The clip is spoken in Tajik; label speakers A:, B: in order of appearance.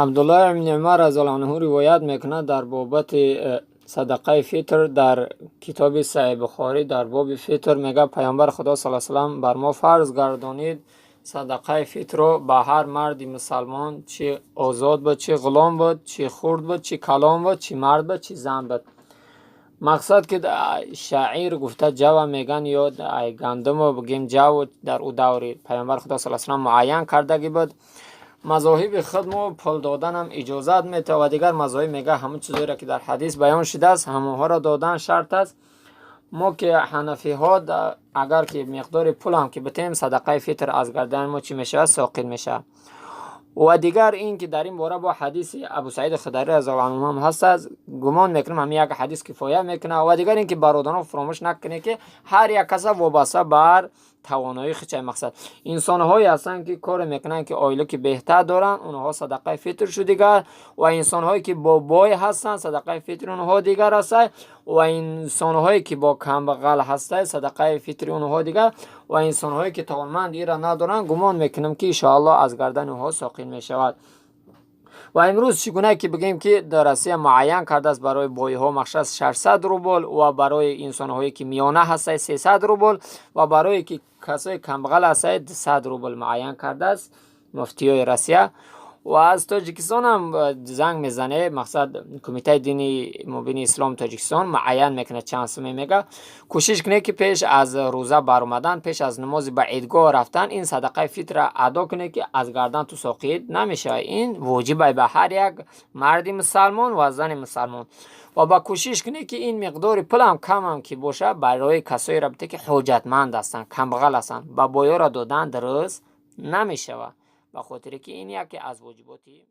A: Абдуллоҳ ибни Умар разияллоҳу анҳу ривоят мекунад дар бобати садақаи фитр. Дар китоби Саҳеҳи Бухорӣ дар боби фитр мегӯяд: Паёмбари Худо саллаллоҳу алайҳи васаллам бар мо фарз гардонид садақаи фитрро ба ҳар марди мусалмон, чӣ озод буд, чӣ ғулом буд, чӣ хурд буд, чӣ калон буд, чӣ мард буд, чӣ зан буд. Мақсад ки шаъир гуфта ҷава меган ё гандуму бигем ҷав, дар ӯ даври Паёмбари Худо саллаллоҳу алайҳи васаллам муайян кардагӣ буд. Мазоҳиби худ мо пул доданам иҷозат метавад ва дигар мазоҳиб мега, ҳамон чизҳоеро ки дар ҳадис баён шудааст, ҳамонҳоро додан шарт аст. Мо ки ҳанафиҳо, агар ки миқдори пулам ки битем, садақаи фитр аз гардани мо чӣ мешавад? Соқит мешавад. Ва дигар ин ки дар ин бора бо ҳадиси Абу Саиди Хударӣ разияллоҳу анҳу ҳам ҳаст аст. Гумон мекунам, ҳамин як ҳадис кифоя мекунад. Ва дигар ин ки, бародарон, фуромӯш накунед, ки ҳар як каса вобаста бар тавоноии худчай. Мақсад, инсонҳое ҳастанд, ки коре мекунанд, ки ойлики беҳтар доранд, онҳо садақаи фитршу дигар, ва инсонҳое ки бо бой ҳастанд, садақаи фитри онҳо дигар ҳастанд, ва инсонҳое ки бо камбағал ҳастанд, садақаи фитри онҳо дигар, ва инсонҳое ки тавонманд ира надоранд, гумон мекунам, ки иншоаллоҳ аз гардани онҳо соқит мешавад. Ва имрӯз чӣ гуна ки бигӯем, ки дар Россия муайян кардааст барои бойҳо мақсад 600 рубл, ва барои инсонҳое ки миёна ҳастанд 300 рубл, ва барое ки касои камбағал ҳастанд 200 рубл муайян кардааст муфтиёи Россия. Ва аз Тоҷикистон ҳам занг мезане, мақсад, Кумитаи дини мубини исломи Тоҷикистон муайян мекунад, чанд суме мега. Кӯшиш кунед, ки пеш аз рӯза баромадан, пеш аз намози ба идгоҳ рафтан ин садақаи фитра адо кунед, ки аз гардан ту соқит намешавад. Ин воҷиб ба ҳар як марди мусалмон ва зани мусалмон. Ва ба кӯшиш кунед, ки ин миқдори пулам камам ки бошад, барои касоеро бите, ки ҳоҷатманд ҳастанд, камбағал ҳастанд. Ба боёро додан дуруст намешавад, ба хотире ки ин яке аз воҷиботи